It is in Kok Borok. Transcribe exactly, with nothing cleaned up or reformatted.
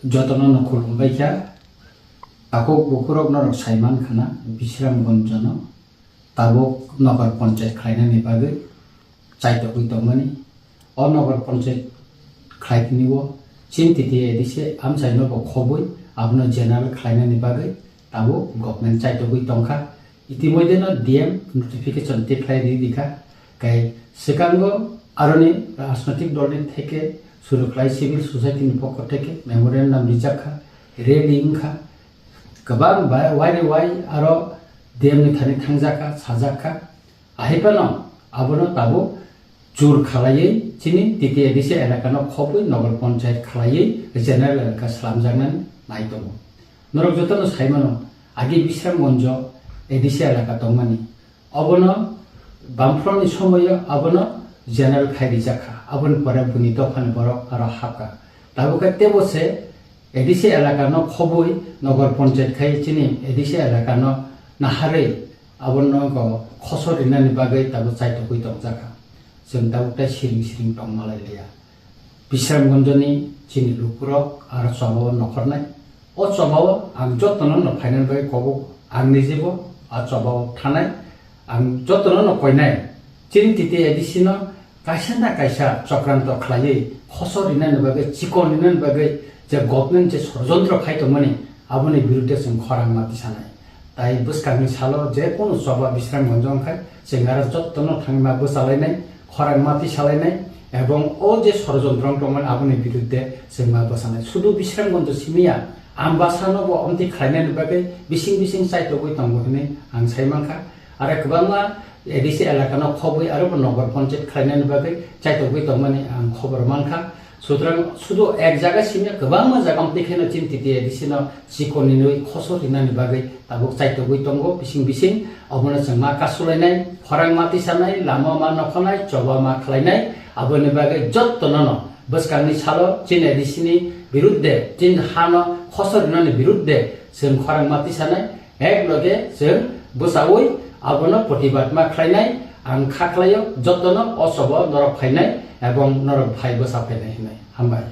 Jotono no khulumbaikha. Takhuk bukhurok norok saiman khana, Bisramganjono tabuk nokar ponchayat khlainani bagwi chaitogwi tongmani. O nokar ponchayat khlaitini o chini T T A A D C amchaino bo khobwi abono general khlainani bagwi tabuk government chaitogwi tongkha. Itimodhyeno D M notification tikhlai ri rikha. Kai swkango aroni rajnotik dolni theke suru khlai civil society ni pokho theke memorandum rijakha, rally wngkha. Kwbang bai-, waini wai aro D M ni thani thangjakha, sajakha. Ahaipano abono tabuk jur khalaiwi chini T T A A D C elakano khobwi nogor ponchayat khalaiwi general elaka slamjaknani nai tongo. Norok jotono saimano, agi Bisramganjo A D C elaka tongmani. Obono Bamfront ni somoyo abono general khai rijakha. Aboni pore buni dophani borok aro hapkha. Tabuk khe tebo se A D C elakano khobwi nogor ponchayat khai chini A D C elakano naharwi abono go khosor rinani bagwi tabuk chaitogwi tongjakha. Chwng tabuk tei siring siring tongmalai liya. Bisramganjoni chini lukurok aro chobao nokhornai. O chobao ang jotono no phainani bagwi kobo, ang nijebo a chobao thanai. Ang jotono no koinai. Chini T T A A D C no kaisa na kaisa chokranto khlaiwi khosor rinani bagwi, chikon rinani bagwi je government je sorojontro khai tongmani, aboni birudde chwng khorang ma tisanai. Tai bwskangni salo je kunu choba Bisramganjo wngkha, chwng aro jotono thangwi ma bwchalainai, khorang ma tisalainai, ebong o je sorojontro wng tongmani aboni birudde chwng ma bwchanai. Sudu Bisramganjo simiya, Ambasano bo omtwi khlainani bagwi bising bising chaitogwi tongo hwnwi ang sai mankha. Aro kwbangma A D C elakano khobwi aro bo nogor ponchayat khlainani bagwi chaitogwi tongmani ang khobor mankha. Sutrang sudu ek jaga simi kwbangma jaga omtwi kheno chini T T A A D C no chikon rinwi khosor rinani bagwi tabuk chaitogwi tongo bising bising. Obono chwng ma kasulainai, khorang ma tisanai, lama ma nokhonai, choba ma khlainai, aboni bagwi jottono no bwskangni salo chini A D C ni birudde, chini hano khosor rinani birudde chwng khorang ma tisanai, ek loge chwng bwchaui abono protibad ma khlainai. Ang kha khlaio jotono o chobo norok phainai ebong norok phai bwcha phainai hwnwi. Hambai.